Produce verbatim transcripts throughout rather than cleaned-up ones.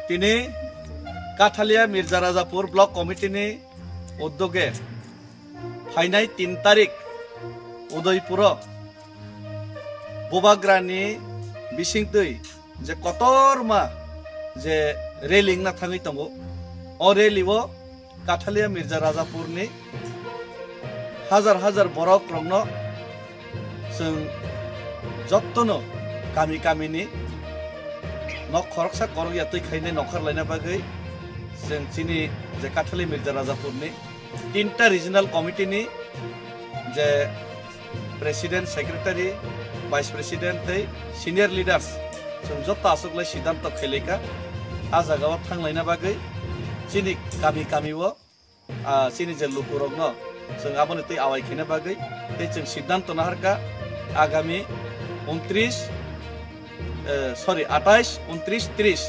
Tini Kathalia Mirza Rajapur Block Committee ni uddoge phainai tin tarik Udaipuro Bubagrani bisingtwi je kotorma je rally wngna thangwi tongo, o rally o Kathalia Mirza Rajapur ni hajar hajar borok rokno chwng jottono kami kami ni nok khoroksa korokya twi khainai nokharlaina bagwi chwng chini je Kathalia Mirza Rajapur ni tinta regional committee ni je president, secretary, vice president tei senior leaders chwng jotto achuklai siddhanto khailaikha a jagao thanglaina bagwi chini kami kami o, ah, chini je lukurokno chwng aboni twi awai khaina bagwi tei chwng siddhanto naharkha agami untris, eh, sorry, atais, untris, tris,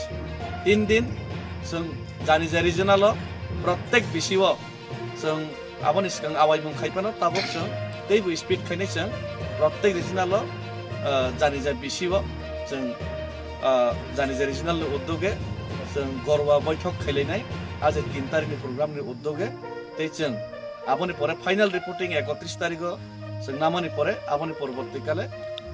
tin din chwng jani jani regional o protek bisio chwng aboni swkang awaimung khai phano tabuk chwng teibo speed khainai chwng protek regional o, ah, jani ja bisio chwng, ah, jani ja regional ni uddoge chwng gorwa boithok khailainai a je tin tarikh ni program ni uddoge tei chwng aboni pore final reporting ekotris tarikh o chwng namani pore aboni porborti kale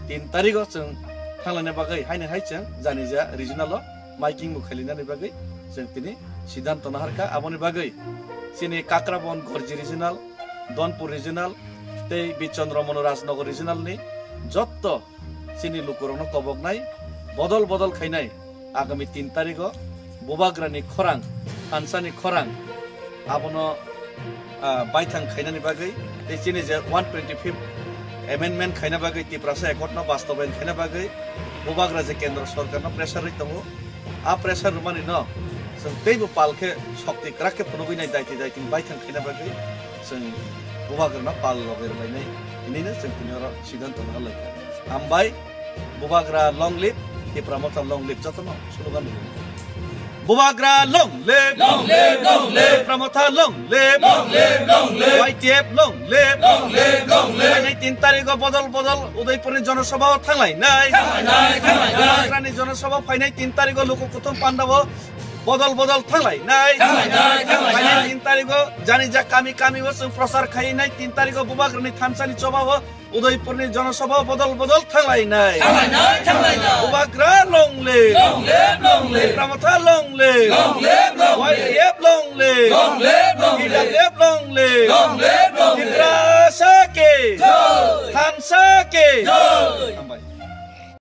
tin tarikh o chwng thanglaina bagwi haino hai chwng jani ja regional o miking bo khailainani bagwi chwng tini siddhanto naharkha. Aboni bagwi chini Kakrabon Gorji regional, Donpur regional tei Bichandra Manu Rajnagar regional ni jotto chini lukurokno koboknai bodol bodol khainai agami tin tarikh o Bubagrani khorang, thansani khorang abono, ah, baithang khainani bagwi tei chini je one twenty fifth amendment khaina bagwi Tiprasa Accord no bastobayan khaina bagwi Bubagra je Kendra Sorkar no pressure rwi tongo. A pressure rwmani no chwng teibo pal khe sokti kwrak khe phunugwi nai daiti daiti baithang khaina bagwi chwng Bubagra no pal logi rwlainai hinwi no chwng tini oro siddhanto naharlaikha. Hambai. Bubagra long live, Tipra Motha long live, jotono slogan rwdi. Bubagra long live, long live, long live. Tipra Motha long live, long live, long live. Y T F long live, long live, long live. Phainai tin tarikh o bodol bodol Udaipurni jonosabha o thanglainai. Thanglainai, thanglainai. Bubagrani jonosabha phainai tin tarikh o Luku Kuthum Panda o bodol bodol thanglainai. Thanglainai, thanglainai. Phainai tin tarikh o jani ja kami kami o chwng prochar khainai tin tarikh o Bubagrani thansani choba o Udaipurni jonosabha bodol bodol thanglainai. Thanglainai, thanglainai. Bubagra long live. Long live, long live. Tipra Motha long live. Long live, long live. Y T F long live. Long live, long live. T W F long live. Long live, long live. Tiprasa ki. Jai. Thansa ki. Jai. Hambai.